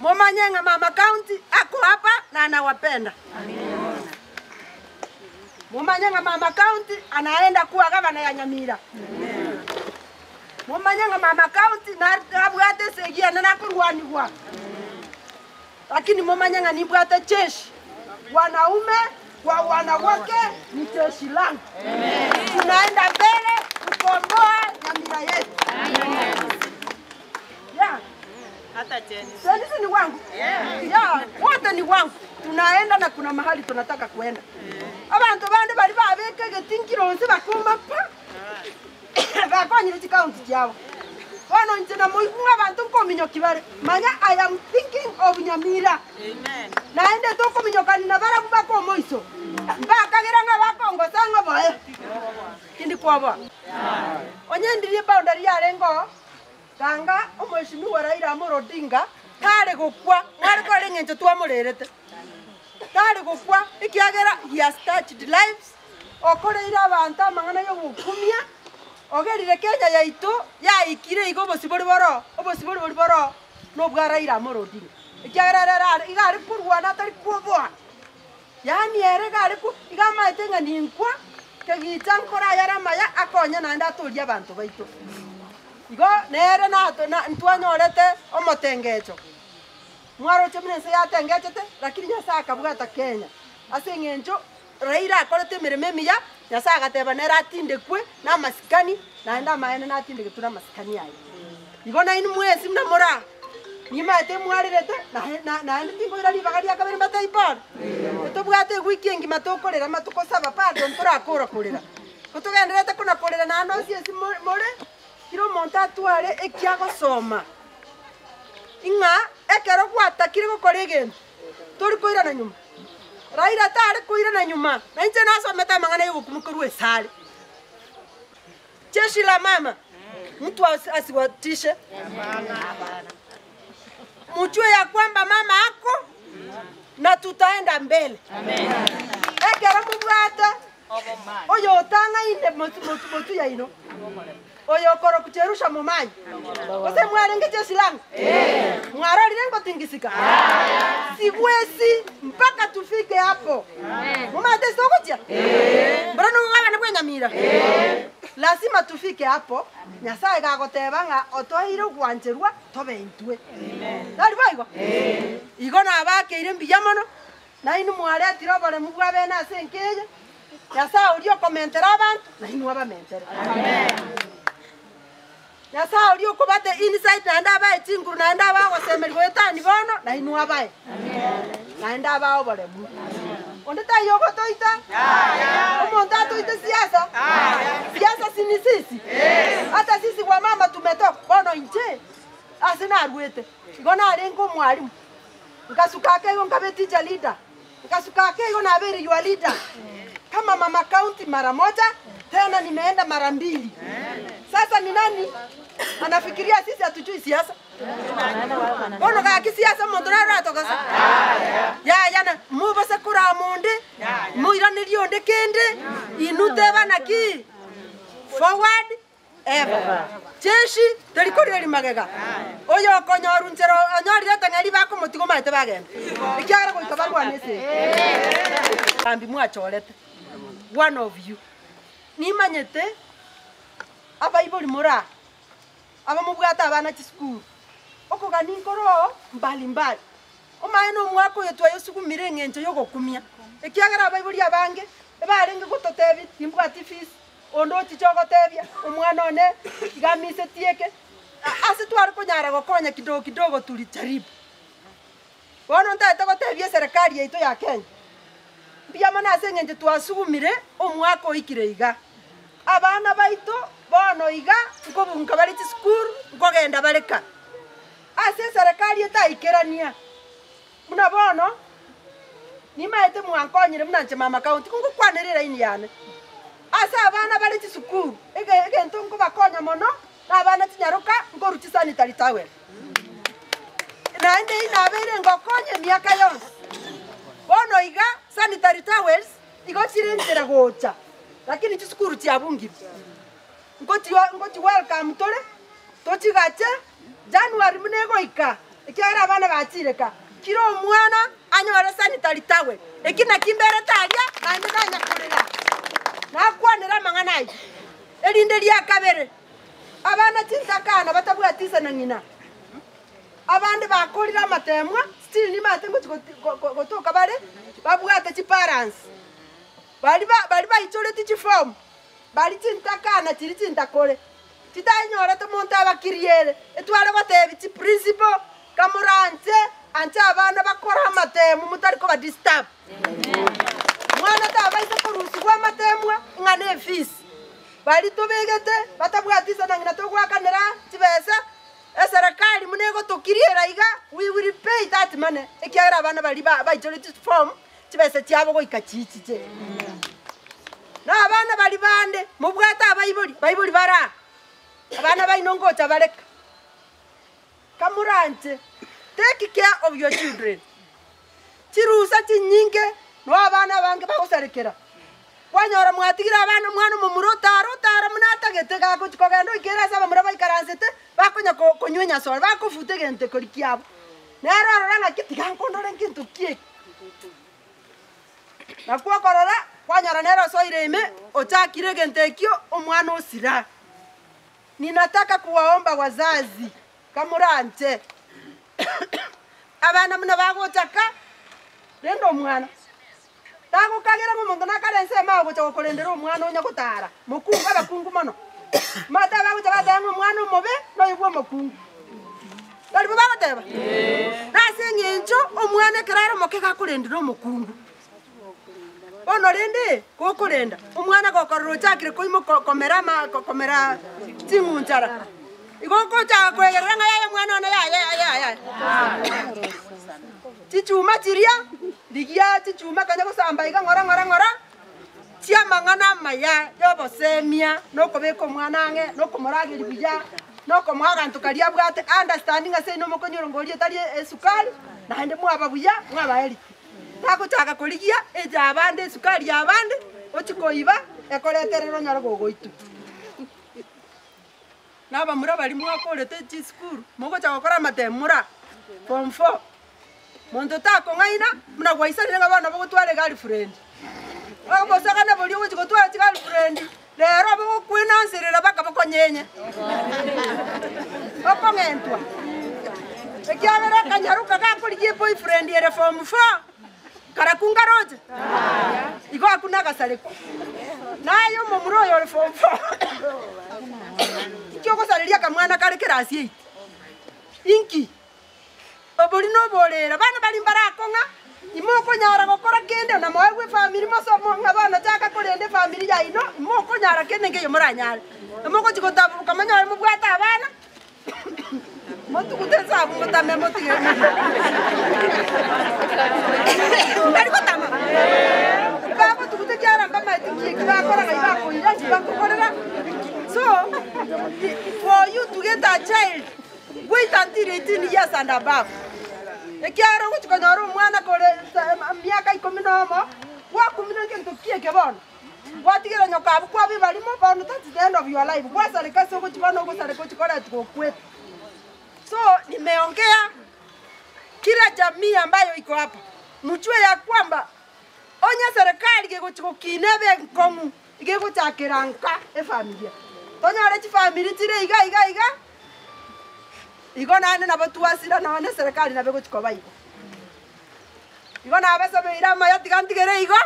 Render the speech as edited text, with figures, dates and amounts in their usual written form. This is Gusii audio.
Momanye ng'a mama county ako hapa na anawapenda. Momanye ng'a mama county anaenda kuwa gavana ya Nyamira. Momanye ng'a mama county nabwate esegi ene nakorwanigwa. Lakini momanye ng'a nimbwate jeshi, wanaume kwa wanawake ni jeshi langu. Tunaenda mbele kukomboa Nyamira yetu. Yeah. Jenisi ni wangu. Yeah, wote ni wangu. Tunaenda na kuna mahali tunataka kuenda. Abanto bande bari babeka egetingiro onsi bakoma pa. Bakonyire chikaunti chiabo. Bono inche namoigwe ng'a abanto nkominyoki bare, manya I am thinking of Nyamira. Naende tokominyokani nabarabwo baka omoiso. Mbakagera ng'a bakongosa ng'a boe. Tindi kwoboa. Onye ndirie boundary yarenge oo, ganga omweshimiwa Raila Amolo Odinga tare gokwa, mware korora eng'encho twamorerete. Tare gokwa ekiagera he has touched lives, okoreire abanto amang'ana y'ogokumia, ogerire Kenya yaito yaikire iga obosibore boroo, obosibore boria boroo nobwa Raila Amolo Odinga. Ekiagera ere are iga are korwana atari kwoboa, yaani ere iga are ko iga amaete ng'a ninkwa kegicha nkore ayare amaya akonye naende atorie abanto baito. Igo nere nato na ntwanyorete omotengecho. Mwaroche buna ense yatengechete, lakini Nyasae akabwata Kenya ase eng'encho Raila akorete emeremo emiya, Nyasae agateba nere atindekwe namasikani, naende amaene natindegetwe namasikani aye. Igo nainwe mwensi buna more aa, nimaete mwarerete, naye na naende tinkoira ribaga ria kabere mbatebie pole. Ntobwate ewiki engima tokorera amatuko saba bado ntorakora korera. Gotogendererete kona korera naende onsi ase more more, kera omonto atware ekiagosoma. Ng'a ekero gwatakire gokora egento, tori koirana nyuma. Raila tare koirana nyuma, na inche nasomete amang'ana y'ogokumia korwa esare. Jeshi la mama, mtu asiwatishe. Mjue ya kwamba mama ako na tutaenda mbele. Ekero mobwate Oyotang'aine motwe yaino, oyokorokwa Jerusha momanyi. Gose mwarenge chesilango? Mwarorire ngotingisika? Sigwesi mpaka tufike hapo. Momanyete ase togochia? Mboro nigo gabana bw'enyamira? Lazima tufike hapo, Nyasaye gagoteba ng'a otoeire ogwancherwa tobe intwe. Tari boigo? Igo nabakeire mbuya mono. Nainwe mwaretire oboremu bw'abene ase enka eye, Nyasae oria okomentera abanto, nainwe abamentere. Nyasae oria okobate insight naende abae chinguru naende abae ogosemeria goetania bono, nainwe abae. Naende abae oboremu. Onde taiyo ogotoita? Omonto atoite siasa? Siasa si ni sisi? Hata sisi wamama tumetoka. Bono inche, ase naruete, igo narenge omwalimu. Nkasuka ake igo nkabe teacher leader, nkasuka ake igo nabeire your leader kama mama county mara moja tena nimeenda mara mbili. Sasa ni nani anafikiria sisi hatujui siasa? Bono gaki siasa omonto naro oratogosa? Yaya na mobase korama onde, moiranerie onde kende, inwe teba naki? Forward Ever. Jeshi teri korigereria magega. Oyokonyorwa nchera onyorire etang'ani bakomotiga omanyete bagenda. Ekiagera goika barwane esegi. Ambi mwachorete one of you. Nimanyete abaibori more aa, abamobwate abana chisukuru, okogania nkoro oo mbali mbali. Omaene omwaka oyo twayosugumire eng'encho y'ogokumia, ekiagera abaibori abange ebarenge gototebia timbwati fees, Onde ochiche ogotebia, Omwana one iga amisetie eke, ase tware konyara gokonya kidogo kidogo tulijaribu. Bono ntagete gotebia eserekari yaito ya Kenya, mbuya mono ase eng'encho twasugumire omwaka oikire iga. Abana baito bono iga nkobunka bare chisukuru, nkogenda bare ka. Ase eserekari etaikerania, buna bono, nimaete mwankonyire buna inche mama county, ngokwanera elaini yane. Ase abana bare chisukuru, ege egento nkobakonya mono, na abana chinyaroka nkorwa chisanitary towel. Naende eyio nabeire ngokonya emiaka yonsi. Bono iga, sanitary towels, igo chire nchera gocha, lakini chisukuru chiabungirwe. Nkochi nkochi welcome tore, tochigache, January buna egoika. Ekiagera abana bachire ka, kira omwana anyore sanitary towel. Eki naki mberete aria, naende nanya korera, nakwanera amang'ana ayio. Erinde ria kabere, abana chintakana batabwati ise na ng'ina, abande bakorire amatemwa, still nimanyete ngochi gotoka bare, babwate chiparents. Baria baria baichoretie chiform, baria chintakana chiria chintakore, chitanyorete monto abakiriere, etware gotebi chiprinciple, kamoranche anche abana bakore amatemu motari koba disturb. Mwana tabaisa korusigwa amatemwa ng'a ne efees, baria tobegete batabwati ise na ng'ina togoakanera chibesa, eserekari buna egotokiriera iga, we will pay that money, ekiagera abana baria ba baichoretie chiform, chibesa chiabo goika chichiche. Na abana baria bande, mobwate abaibori, baibori bare aa, abana baino ngocha bareka. Kamoranche, take care of your children. Chirusa chinyinge noo abana abange bagosarekera. Kwanyora mwatigire abana omwana omomura otara otara buna atagete gagochi kogenda oikere ase abamura baikaransete, bakonya ko konywa enyasore, bakofuta egento ekori kiabo. Nere orore ng'aki tiga nkondore ngento ki eke. Nakwo okorora, kwanyora nere osoire ime, ochakire egento ekio, omwana osira. Ninataka kuwaomba wazazi, kamoranche abana buna bagochaka, rende omwana tagokagera ng'a omonto nakare ensemo agocha gokorendera omwana onya gotara, mokungu abakungu mono. Omanyete abagocha bateba ng'a omwana omobe noyo bwa omokungu. Tari bo bagoteba? Nase eng'encho omwana ekero are omoke iga akorendera omokungu. Bono rende, gokorenda, omwana gokorora ochakire koimoka komera ama komera ching'unchara, igo ogochaka koegerera ng'a yaya omwana one yaya yaya yaya. Chichuma chiria, rigia chichuma konya gosamba iga ng'ora ng'ora ng'ora, chi'amang'ana amaya y'obosemia, na okobeka omwana ang'e, na okomorageria buya, na okomoa aganto karia abwate understanding ase inwe mokonyora ngoria etari esukari, naende mwaba buya, mwaba healthy. Tagochaka korigia echa abande esukari y'abande, ochie koiba, ekoreterere onyore gogoitwa. Na abamura baria mwakorete chisukuru, mogocha gokora amatemu mora form four, monto takong'aina buna gwaisanire ng'a bono bogotwara egirlfriend. Obosakana boria ogochi gotwara chigirlfriend, rero bogokwenanserera mpaka bokonyenye, okong'entwa. Ekiagera akanyaroka gakorigia eboyfriend ere form four, karakwo nkaroche? Igo akwo nagasarekwa. Naye omomura oyo ore form four, inki ogosareria akamwana kare class eight? Inki? Obori noborera, bana baria mbarakong'a, imokonyara gokora kende, na moegwe efamiri mosomo ng'a bono chaka korenda efamiri yaino, imokonyara kende nkeiyo moranyare. Emogochi gotaburuka monyore mobwate abana, motugute nse abwo motame motige mbari gotama, bagotuguta ekiagera mbamaeti nki eki bakora ng'ai bakoira nki bakokorera. So, for you to get a child. Wait until 18 years and above, ekiagera ogochia konyora omwana kore emiaka ikomi na omo, gwakumire egento ki eke bono? Gwatigera nyoko abwo kwaba ebarimo bono that's the end of your life, gwasareka ase ogochia bono ogosareka ochia koretwa gokwete. So nimeongea kila jamii ambayo iko hapa, mjue ya kwamba onye serikali gegochia gokina ebe enkong'u, iga egochakera nka efamilia. Tonyore chifamiri chire iga iga iga. Igo naende nabo twasira nonya na eserekari nabo egochia koba igo. Igo nabasabeire amaya tiga ntigere igo.